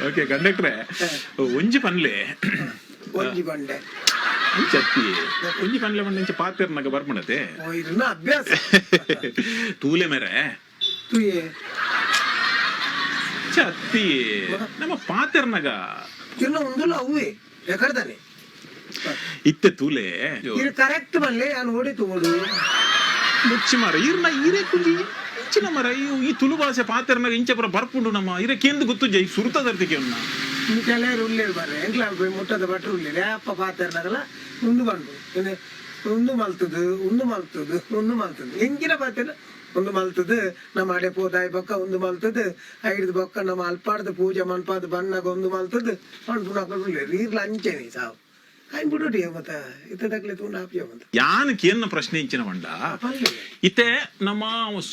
Okay ಕಂಡಕ್ಟ್ರೆ, ಒಂಜಿ ಪನ್ಲೆ. ಒಂಜಿ ಬಂಡೆ. ಚತ್ತಿ, ಒಂಜಿ ಪನ್ಲೆ ಪಂಡ ಇಂಚ ಪಾತೆರ್ನಗ ಬರ್ಪುಂಡತೆ. ಓ, ಇರ್ನ ಅಭ್ಯಾಸ. ತೂಲೆ ಮೇರೆ. ತುಯೆ. ಚತ್ತಿ, ನಮ್ಮ ಪಾತೆರ್ನಗ. ಇರ್ನ ಉಂದುಲ ಅವೇ ಎಕಡ್ದಾನೆ. ಇತ್ತೆ ತೂಲೆ. ಇರ್ ಕರೆಕ್ಟ್ ಬಲ್ಲೆ, ನಾನು ಓಡಿ ತಗೋಡು. ಮುಚ್ಚಿ ಮಾರ, ಇರ್ನ ಇರೆ ಕುಂಜಿ ಇಂಚಿನ ಮರ ಈ ಈ ತುಳು ಭಾಷೆ ಪಾತೆರ್ನಗ ಇಂಚ ಪುರ ಬರ್ಪುಂಡು. ನಮ್ಮ ಇರೆ ಕೇಂದ್ ಗೊತ್ತುಜ, ಈ ಸುರುತ ದರ್ತಿಕೆ ಉನ್ನ. ಕೆಲವರು ಉಲ್ಲೇರು ಬರ್ರೆ, ಎಂಕ್ಲ ಪೋಯಿ ಮುಟ್ಟದ ಭಟ್ರು ಉಲ್ಲೇರು. ಅಪ್ಪ ಪಾತೆರ್ನಗಲ ಉಂದು ಬಂಡು ಏನೆ, ಉಂದು ಮಲ್ತದು, ಉಂದು ಮಲ್ತದು, ಉಂದು ಮಲ್ತದು, ಎಂಚಿನ ಪಾತೆರ ಉಂದು ಮಲ್ತದು. ನಮ್ಮ ಅಡೆ ಪೋದಾಯಿ ಬೊಕ್ಕ ಉಂದು ಮಲ್ತದು, ಐಡ್ದ್ ಬೊಕ್ಕ ನಮ್ಮ ಅಲ್ಪಾಡ್ದು ಪೂಜೆ ಮನ್ಪಾದ್ ಬನ್ನಗ ಉಂದು ಮಲ್ತದು ಪನ್ಪುನಕುಲು ಉಲ್ಲೇರು. ಈರ್ಲ ಅಂಚೆನೆ ಸಾವು ಐನ್ ಬಿಡುಡಿ ಮತ್ತ ಇತ್ತದಕ್ಲೆ ತೂಂಡ ಆಪಿಯ ಮತ್ತ. ಯಾನ್ ಕೇನ್ನ ಪ್ರಶ್ನೆ ಇಂಚಿನ ಪಂಡ, ಪಲ್ಲೆ. ಇತ್ತೆ ನಮ್ಮ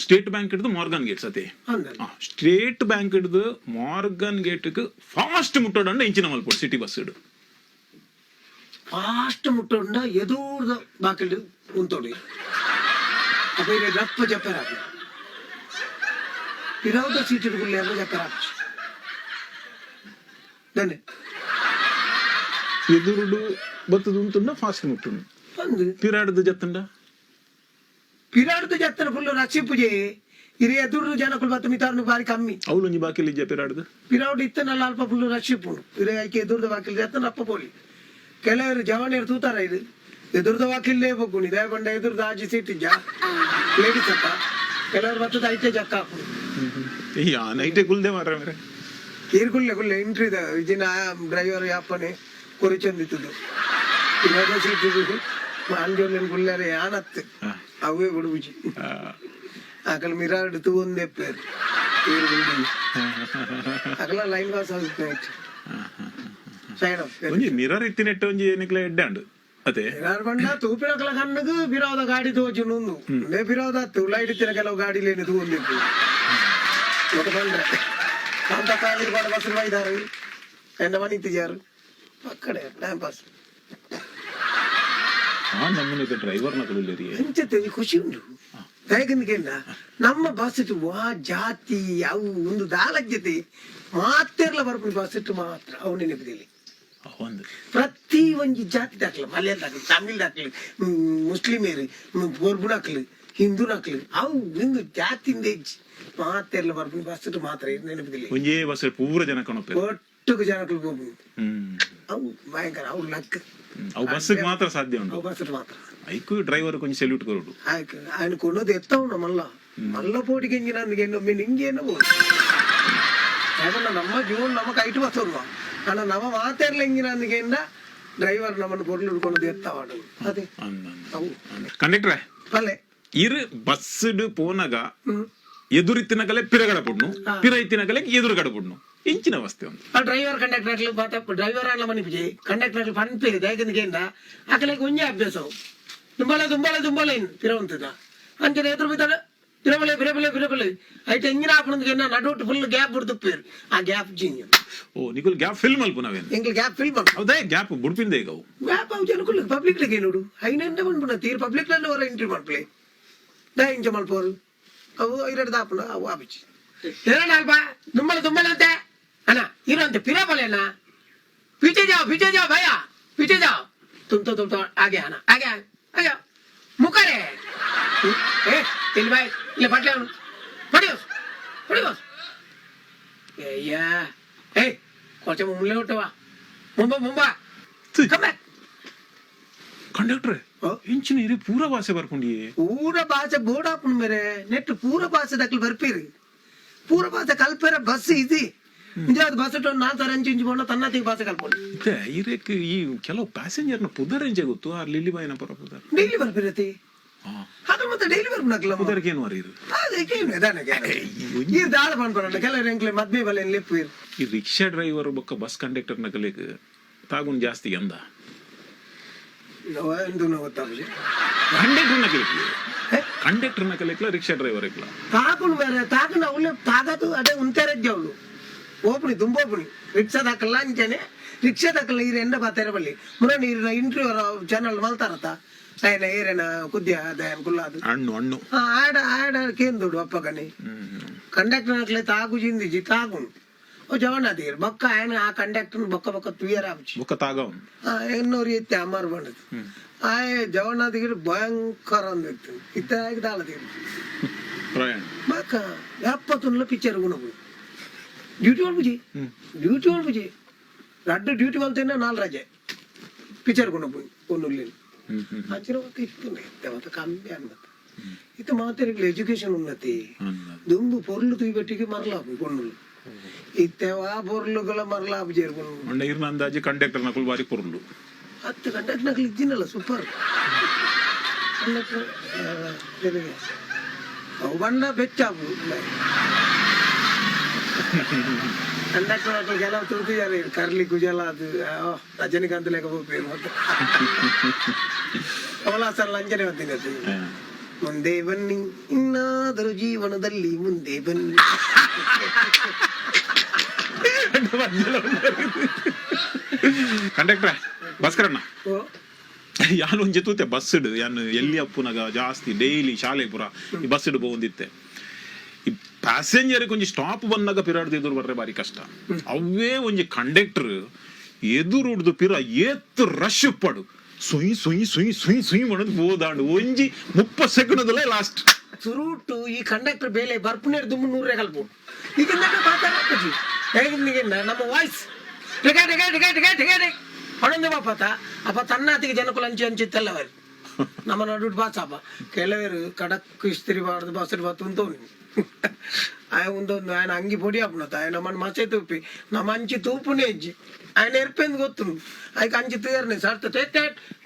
ಸ್ಟೇಟ್ ಬ್ಯಾಂಕ್ ಹಿಡ್ದು ಮಾರ್ಗನ್ ಗೇಟ್ ಸತಿ. ಅಂದಲ್ಲ. ಸ್ಟೇಟ್ ಬ್ಯಾಂಕ್ ಹಿಡ್ದು ಮಾರ್ಗನ್ ಗೇಟ್ ಫಾಸ್ಟ್ ಮುಟ್ಟೋಡಂಡ ಇಂಚಿನ ಮಲ್ಪೊಡು ಸಿಟಿ ಬಸ್ ಇಡು? ಫಾಸ್ಟ್ ಮುಟ್ಟೋಂಡ ಎದೂರ್ದ ಬಾಕಿಲ್ ಉಂತೋಡಿ, ಅಪ್ಪ ಇರೆ ರಪ್ಪ ಜಪ್ಪರ ಪಿರಾವ್ದ ಸೀಟ್ ಗುಳ್ಳೆ ಅಪ್ಪ ಜಪ್ಪರ ದಾನೆ. ಎದುರುಡು ಬತ್ತದ ಉಂತುಂಡ ಫಾಸ್ಟ್ ಮುಟ್ಟುಂಡು. ಅಂದು. ಪಿರಾಡ್ದು ಜತ್ತುಂಡ? ಪಿರಾಡ್ದು ಜತ್ತನ ಫುಲ್ ರಶ್ ಪೂಜೆ. ಇರೆ ಎದುರು ಜನಕುಲು ಬತ್ತ ಮಿತಾರ್ನು ಬಾರಿ ಕಮ್ಮಿ. ಅವಲೊಂಜಿ ಬಾಕಿಲ್ ಇಜ್ಜ ಪಿರಾಡ್ದು? ಪಿರಾವ್ಡು ಇತ್ತನಲ್ಲ, ಅಲ್ಪ ಫುಲ್ ರಶ್ ಇಪ್ಪುಂಡು. ಇರೆ ಐಕೆ ಎದುರ್ದ ಬಾಕಿಲ್ ಜತ್ತನ ಅಪ್ಪ ಪೋಲಿ. ಕೆಲವರು ಜವಾನಿಯರು ತೂತಾರ, ಇದು ಎದುರ್ದ ವಾಕಿಲ್ಲೇ ಬೊಗ್ಗುಣಿ ದಯ ಬಂಡ, ಎದುರ್ದ ಆಜಿ ಸೀಟ್ ಇಜ್ಜ, ಲೇಡೀಸ್ ಅತ್ತ. ಕೆಲವರು ಬತ್ತದ ಐತೆ ಜಕ್ಕ ಹಾಕುಡು. ಈ ನೈಟೆ ಕುಲ್ದೆ ಮಾರ ಮೇರೆ. ಈರ್ ಕುಲ್ಲೆ ಕುಲ್ಲೆ ಇಂಟ್ರಿದ ಇಜಿನ ಡ್ರೈವರ್ ಯಾಪನೆ ಕೊರಿಚೊಂದಿತ್ತದು ಇವಾಗ ಸೀಟ್ ಅಂಜೋಲೆನ್ ಕುಲ್ಲೆರೆ ಯಾನತ್ತು ಅವೇ ಬಿಡುಬುಜಿ. ಅಕಲ್ ಮಿರಾರ್ಡ್ ತೂವೊಂದೇ ಪೇರು ಈರ್ ಬಿಲ್ಡಿಂಗ್ ಅಕಲ ಲೈನ್ ಪಾಸ್ ಆಗುತ್ತೆ ಸೈಡ್. ಒಂಜಿ ಮಿರರ್ ಇತ್ತಿನೆಟ್ಟ ಒಂಜಿ ನಿಕ್ಲೆ ಎಡ್ಡೆ ಉಂಡು ಅದೇ. ಮಿರಾರ್ ಬಂಡ ತೂಪಿನಕಲ ಕಣ್ಣಗ್ ಬಿರಾವದ ಗಾಡಿ ತೋಜುಂಡು. ಉಂದು ಉಂದೇ ಬಿರಾವದ ಅತ್ತು ಲೈಟ್ ಇತ್ತಿನ ಕೆಲವು ಗಾಡಿಲೇನು ತೂವೊಂದಿತ್ತು. ಮತ್ತೆ ಬಂದ್ರೆ ಕಾಂತ ಕಾಲಿರ್ ಬಾಡ ಬಸ್ ಬೈದಾರು, ಎನ್ನ ಮನಿತಿಜಾರು ಪಕ್ಕಡೆ ಟೈಮ್ ಪಾಸ್. ಆ ನಮ್ಮನೆ ಡ್ರೈವರ್ನ ಕುಲ್ಲೇರಿ. ಅಂಚತೆ ಖುಷಿ ಉಂಟು. ದಯಗಂದಿಗೆಲ್ಲ ನಮ್ಮ ಬಸ್ ಇಟ್ಟು ವಾ ಜಾತಿ ಅವು ಒಂದು ದಾಲಜ್ಜತೆ ಮಾತೆರ್ಲ ಬರ್ಪುಂಡು. ಬಸ್ ಇಟ್ಟು ಮಾತ್ರ ಅವು ನೆನಪುದಿಲ್ಲ. ಒಂದು ಪ್ರತಿ ಒಂಜಿ ಜಾತಿ ದಾಖಲೆ, ಮಲಯಾಳ ದಾಖಲೆ, ತಮಿಳ್ ದಾಖಲೆ, ಮುಸ್ಲಿಮೇರು ಗೋರ್ಬುನಾಕ್ಲು, ಹಿಂದೂನಾಕ್ಲು, ಅವು ಒಂದು ಜಾತಿಂದ ಇಜ್ಜಿ. ಮಾತೆರ್ಲ ಬರ್ಪುಂಡು ಬಸ್ ಇಟ್ಟು ಮಾತ್ರ ನೆನಪುದಿಲ್ಲ. ಒಂಜೇ ಬಸ್ ಪೂರ ಜನ ಕಣಪೇರು. ಒಟ್ಟುಗು ಜನಕುಲು ಹೋಗ್ಬೋದು. ಅವು ಭಯಂಕರ, ಅವು ಲಕ್. ಅವು ಬಸ್ಸಿಗೆ ಮಾತ್ರ ಸಾಧ್ಯ ಉಂಟು. ಅವು ಬಸ್ ಇಟ್ಟು ಮಾತ್ರ. ಐಕು ಡ್ರೈವರ್ ಕೊಂಚ ಸೆಲ್ಯೂಟ್ ಕೊರಡು. ಆಯ್ತು, ఆయన ಕೊನ್ನೋದು ಎತ್ತವನು ಮಲ್ಲ ಮಲ್ಲ ಪೋಟಿಗೆ ಇಂಜಿನ ಇನ್ನೊಮ್ಮೆ ನಿಂಗೆ ಏನೋ. ಯಾಕಂದ್ರೆ ನಮ್ಮ ಜೀವನ ನಮ್ಮ ಕೈಟು ಬರ್ತಲ್ವ ಅಣ್ಣ. ನಮ್ಮ ಮಾತೆರ್ಲ ಇಂಜಿನ ಅಂದಿಗೆಯಿಂದ ಡ್ರೈವರ್ ನಮ್ಮನ್ನು ಪೊರ್ಲು ಹಿಡ್ಕೊಂಡು ಎತ್ತವಾಡು ಅದೇ ಅವು. ಕಂಡಕ್ಟ್ರೆ. ಪಲ್ಲೆ. ಇರು ಬಸ್ ಪೋನಗ ಎದುರಿತ್ತಿನಗಲೆ ಪಿರಗಡ ಪುಡ್ನು, ಪಿರ ಇತ್ತಿನಗಲೆ ಎದುರುಗಡ ಪುಡ್ನು, ಇಂಚಿನ ಅವಸ್ಥೆ ಒಂದು. ಆ ಡ್ರೈವರ್ ಕಂಡಕ್ಟರ್ ಮಾತ ಡ್ರೈವರ್ ಅಲ್ಲ ಮನಿಪುಜಿ, ಕಂಡಕ್ಟರ್ ಪನ್ಪೇರು. ದಾಯಕಂದಿಗೆಯಿಂದ ಅಕಲೆಗ್ ಒಂಜಿ ಅಭ್ಯಾಸ ಅವು. ದುಂಬಾಲೆ ದುಂಬಾಲೆ ದುಂಬಾಲೆ ಪಿರ ಉಂತದ. ಅಂಚನೆ ಎದುರು ಬಿದ್ದಾನೆ ಪಿರಬಲೆ ಪಿರಬಲೆ ಪಿರಬಲೆ ಐಟ್ ಎಂಜಿನ ಹಾಪುನಂದಿಗೆ ನಡುಟ್ಟು ಫುಲ್ ಗ್ಯಾಪ್ ಬಿಡ್ದುಪ್ಪೇರು. ಆ ಗ್ಯಾಪ್ ಜಿಂಜ. ಓ, ನಿಕುಲ್ ಗ್ಯಾಪ್ ಫಿಲ್ ಮಲ್ಪು ನಾವೇನು. ಎಂಕ್ಲು ಗ್ಯಾಪ್ ಫಿಲ್ ಮಲ್ಪು. ಹೌದೇ, ಗ್ಯಾಪ್ ಬುಡ್ಪಿಂದ ಈಗ ಅವು. ಗ್ಯಾಪ್ ಅವು ಜನಕುಲು ಪಬ್ಲಿಕ್ ನೋಡು ಐನೆಂಡ ಮನ್ಪುನ ತೀರ್ ಪಬ್ಲಿಕ್ ನಲ್ಲಿ ಹೊರ ಎಂಟ್ರಿ ಮಲ್ಪಲೆ ದಾ ಇಂಚ ಮಲ್ಪೋರು. ಅವು ಐರಡು ದಾಪುನ ಅವು ಆಪಿಚಿ ಏನ ಅಲ್ಪ ದುಂಬಲ ದುಂಬಲ ಅಂತೆ ಅಣ್ಣ ಇರಂತೆ ಪಿರಬಲೆ ಅಣ್ಣ. पीछे जाओ, पीछे जाओ भैया, पीछे जाओ तुम तो, तुम तो आगे आना, आगे आगे मुकरे ए तिल भाई ले पटले पड़ी बस, पड़ी बस. ഏയ്യാ ഏയ്, കുറച്ച് മുമ്പിലോട്ട് വാ, മുമ്പ് മുമ്പാ. Come back. ಕಂಡಕ್ಟ್ರೆ. ಓ? ಇಂಚಿನ ಇರೆ ಪೂರ ಭಾಷೆ ಬರ್ಪುಂಡಿಯೇ. ಪೂರ ಭಾಷೆ ಬೋರ್ಡ್ ಹಾಪುಂಡು ಮೇರೆ. ನೆಟ್ ಪೂರ ಭಾಷೆ ದಕ್ಲು ಬರ್ಪೀರಿ. ಪೂರ ಭಾಷೆ ಕಲ್ಪೇರ ಬಸ್ ಇದು ನಿಜವಾದ ಬಸ್ ಇಟ್ಟು ನಾನ್ ಸರ್ ಅಂಚು ಇಂಚು ಪೋಂಡ ತನ್ನತಿಗೆ ಭಾಷೆ ಕಲ್ಪೊಂಡು. ಇತ್ತೆ ಇರೆಕ್ ಈ ಕೆಲವು ಪ್ಯಾಸೆಂಜರ್ನ ಪುದರ್ ಎಂಚ ಗೊತ್ತು? ಆ ಲಿಲ್ಲಿ ಬಾಯಿನ ಪರ ಪುದರ್. ಡೈಲಿ ಬರ್ಪಿರತಿ. ಹಾಗೆ ಮತ್ತೆ ಡೈಲಿ ಬರ್ಪುನಕ್ಲ. ಪುದರ್ಗೆ ಏನು ಅರಿರು? ಈ ದಾಳ ಪನ್ಪರಲ್ಲ ಕೆಲವರು ಎಂಕ್ಲೆ ಮದ್ಮೆ ಬಲೆ ಲೆಪ್ಪು. ಈ ರಿಕ್ಷಾ ಡ್ರೈವರ್ ಬೊಕ್ಕ ಬಸ್ ಕಂಡಕ್ಟರ್ ನಕಲಿಗ್ ತಾಗುನ್ ಜಾಸ್ತಿ ಎಂದ? ಎಂದು ಗೊತ್ತಾಪುಜಿ. ಕಂಡಕ್ಟರ್ ನಕಲಿಕ್, ಕಂಡಕ್ಟರ್ ನಕಲಿಕ್ಲ, ರಿಕ್ಷಾ ಡ್ರೈವರ್ ಇಕ್ಲ. ತಾಕುನು ಬೇರೆ ತಾಕುನ ಅವಳು ತಾಗದು ಅದೇ ಉಂತೆರಜ್ಜ ಅವಳು ಓಪುಣಿ ತುಂಬ ಓಪುಣಿ. ರಿಕ್ಷಾ ದಾಕಲ್ಲ ಅಂಚನೆ ರಿಕ್ಷಾ ದಾಕಲ್ಲ. ಈರ್ ಎಂಡ ಬಾತೆರ ಬಲ್ಲಿ ಮುರ ನೀರಿನ ಇಂಟ್ರಿ ಚಾನಲ್ ಮಲ್ತಾರತ ಆಯ್ನ ಏರೇನ ಕುದ್ಯ ದಯನ್ ಕುಲ್ಲಾದು. ಹಣ್ಣು ಹಣ್ಣು. ಆಡ ಆಡ ಕೇಂದುಡು ಅಪ್ಪಗನೆ. ಕಂಡಕ್ಟರ್ ಹಾಕ್ಲೆ ತಾಗು ಜಿಂದಿಜಿ ತಾಗುನು. ಓ ಜವನಾದಿಗೆ ಬೊಕ್ಕ ಆಯನ ಆ ಕಂಡಕ್ಟರ್ ಬೊಕ್ಕ ಬೊಕ್ಕ ತುಯರ್ ಆಪುಜಿ. ಬೊಕ್ಕ ತಾಗವನ್. ಎನ್ನೋರಿ ಇತ್ತೆ ಅಮರ್ ಬಂಡದು ಆಯೆ ಜವನಾದಿಗೆ ಭಯಂಕರ ಅಂದಿತ್ತು. ಇತ್ತೆ ಆಯ್ಕೆ ದಾಲದಿಗೆ ಪ್ರಯಾಣ. ಬೊಕ್ಕ 70 ಪಿಕ್ಚರ್ ಗುಣಪು ಡ್ಯೂಟಿ ಮಲ್ಪುಜಿ, ಡ್ಯೂಟಿ ಮಲ್ಪುಜಿ. ರಡ್ಡ್ ಡ್ಯೂಟಿ ಮಲ್ತಿನ ನಾಲ್ ರಜೆ ಪಿಕ್ಚರ್ ಗುಣಪು ಒನ್ನುಲ್ಲಿ. ಹ್ಮ್ ಹ್ಮ್ ಅಂಚಿನ ಮಾತ ಇತ್ತು. ಇತ್ತೆ ಮಾತ ಕಮ್ಮಿ ಅನ್ಮತ್ತ. ಇತ್ತೆ ಮಾತೆರೆಗ್ಲ ಎಜುಕೇಶನ್ ಉನ್ನತಿ. ದುಂಬು ಪೊರ್ಲು ತೂಯ್ಬೆಟ್ಟಿಗೆ ಮರ್ಲಾಪು ಪೊಣ್ಣುಲು. ಇತ್ತೆ ವಾ ಪೊರ್ಲುಗಳ ಮರ್ಲಾಪು ಜೇರು ಪೊಣ್ಣು. ಅಂಡ ಇರ್ನ ಅಂದಾಜಿ ಕಂಡಕ್ಟರ್ ನಕುಲು ಬಾರಿ ಪೊರ್ಲು. ಹತ್ತು ಕಂಡಕ್ಟರ್ ನಕಲು ಇದ್ದಿನಲ್ಲ, ಸೂಪರ್ ಕಂಡಕ್ಟರ್. ಅವು ಬಣ್ಣ ಬೆಚ್ಚಾಪು ಕಂಡಕ್ಟರ್ ಅಕುಲು. ಕೆಲವು ತೂತಿದ್ದಾರೆ ಕರ್ಲಿ ಕುಜಲ ಅದು. ಆ, ರಜನಿಕಾಂತ್ ಲೆಕ್ಕ ಪೋಪೇರು ಮತ್ತೆ ಕಮಲಾಸನ್ ಲಂಚನೆ ಬಂದಿನದು. ಮುಂದೆ ಬನ್ನಿ, ಇನ್ನಾದರೂ ಜೀವನದಲ್ಲಿ ಮುಂದೆ ಬನ್ನಿ. ಕಂಡಕ್ಟ್ರೆ ಭಾಸ್ಕರಣ್ಣ. ಓ. ಯಾನ್ ಒಂಜಿ ತೂತೆ ಬಸ್, ಯಾನ್ ಎಲ್ಲಿ ಅಪ್ಪುನಗ ಜಾಸ್ತಿ ಡೈಲಿ ಶಾಲೆ ಪುರ ಈ ಬಸ್ ಪೋವೊಂದಿತ್ತೆ. ಈ ಪ್ಯಾಸೆಂಜರ್ ಒಂಜಿ ಸ್ಟಾಪ್ ಬಂದಾಗ ಪಿರಾಡ್ದು ಎದುರು ಬರ್ರೆ ಬಾರಿ ಕಷ್ಟ. ಅವೇ ಒಂಜಿ ಕಂಡಕ್ಟರ್ ಎದುರುಡ್ದು ಪಿರ ಏತ್ ರಶ್ ಉಪ್ಪಡು, ಸುಯ್ ಸುಯ್ ಸುಯ್ ಸುಯ್ ಸುಯ್ ಮಾಡೋದು ಬೋದಾಂಡು ಒಂಜಿ 30 ಸೆಕೆಂಡ್ದಲ್ಲೇ ಲಾಸ್ಟ್. ಸುರುಟು ಈ ಕಂಡಕ್ಟರ್ ಬೇಲೆ ಬರ್ಪುನೇರ್ ದುಮ್ಮು ನೂರೇ ಕಲ್ಪು. ಈಗ ಮಾತಾಡಿ ಹೇಗೆ ನಮ್ಮ ವಾಯ್ಸ್ ಟಿಕೆ ಟಿಕೆ ಟಿಕೆ ಟಿಕೆ ಟಿಕೆ ಟಿಕೆ ಪಣೊಂದು ಬಾಪತ ಅಪ್ಪ ತನ್ನಾತಿಗೆ ಜನಕುಲು ಅಂಚಿ ಅಂಚಿ ಇತ್ತಲ್ಲವರು ನಮ್ಮ ನಡುಟ್ ಬಾಸಾಪ. ಕೆಲವರು ಕಡಕ್ ಇಸ್ತ್ರಿ ಬಾರ್ದು ಬಸರಿ ಬಾತು ಉಂತೋನಿ ಆಯ ಉಂದೊಂದು ఆయన ಅಂಗಿ ಪೊಡಿ ಆಪುನತ. ఆయన ನಮ್ಮನ್ನ ಮಸೆ ತೂಪಿ ನಮ್ಮ ಅಂಚಿ ತೂಪುನೇ ಇಜ್ಜಿ. ఆయన ಎರ್ಪೆಂದು ಗೊತ್ತು ಐಕ್ ಅಂಚಿ ತೇರ್ನೆ ಸರ್ ಟೆಟ್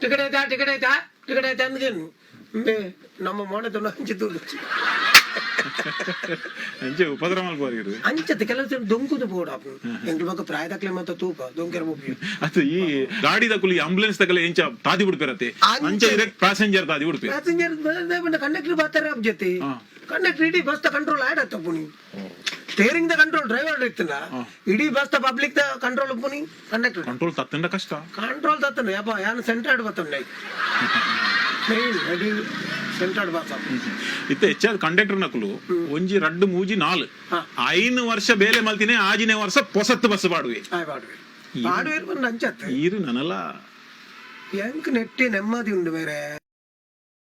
ಟಿಕೆಟ್ ಆಯ್ತಾ, ಟಿಕೆಟ್ ಆಯ್ತಾ, ಟಿಕೆಟ್ ಆಯ್ತಾ ಅಂದ್ಗೇನು ಬೇ ನಮ್ಮ ಮೋನೆ ತುಣ ಅಂಚಿ ತೂದು. ಅಂಚೆ ಉಪದ್ರ ಮಲ್ಪುವಾರು. ಅಂಚತೆ ಕೆಲವು ದೊಂಕುದು ಬೋಡ ಎಂಕ್ಲು ಬೊಕ್ಕ ಪ್ರಾಯದಕ್ಲೆ ಮತ್ತೆ ತೂಪ ದೊಂಕೆರ ಬೋಪಿ. ಅದು ಈ ಗಾಡಿದ ಕುಲಿ ಆಂಬುಲೆನ್ಸ್ ತಗಲೆ ಎಂಚ ತಾದಿ ಬಿಡ್ಪಿರತ್ತೆ ಅಂಚೆ ಡೈರೆಕ್ಟ್ ಪ್ಯಾಸೆಂಜರ್ ತಾದಿ ಬಿಡ್ಪಿ. ಪ್ಯಾಸೆಂಜರ್ ಕಂಡಕ್ಟರ್ ಬಾತಾರೆ ಜೊತೆ. ಕಂಡಕ್ಟರ್ ಇಡೀ ಬಸ್ the control ಆಡತ್ತ ಪುನಿ. ಸ್ಟೇರಿಂಗ್ the control driver ಇತ್ತಲ್ಲ, ಇಡೀ bus the public the control ಪುನಿ ಕಂಡಕ್ಟರ್. ಕಂಟ್ರೋಲ್ ತತ್ತಂಡ ಕಷ್ಟ. ಕಂಟ್ರೋಲ್ ತತ್ತನ ಯಪ್ಪ. ಯಾನ್ ಸೆಂಟರ್ಡ್ ಬತ್ತಂಡೆ, ಮೇನ್ ಇಡೀ ಸೆಂಟರ್ಡ್ ಬಸ್. ಇತ್ತೆ ಹೆಚ್ಚಾದ ಕಂಡಕ್ಟರ್ ನಕುಲು ಒಂಜಿ ರಡ್ಡು ಮೂಜಿ ನಾಲ್ 5 ವರ್ಷ ಬೇಲೆ ಮಲ್ತಿನೇ ಆಜಿನೇ ವರ್ಷ ಪೊಸತ್ತು ಬಸ್ ಪಾಡುವೆ. ಆಯ್ ಪಾಡುವೆ ಪಾಡುವೆ ಬಂದು ಅಂಚತ್ತೆ. ಈರು ನನಲ. ಎಂಕ್ ನೆಟ್ಟಿ ನೆಮ್ಮದಿ ಉಂಡು ಬೇರೆ.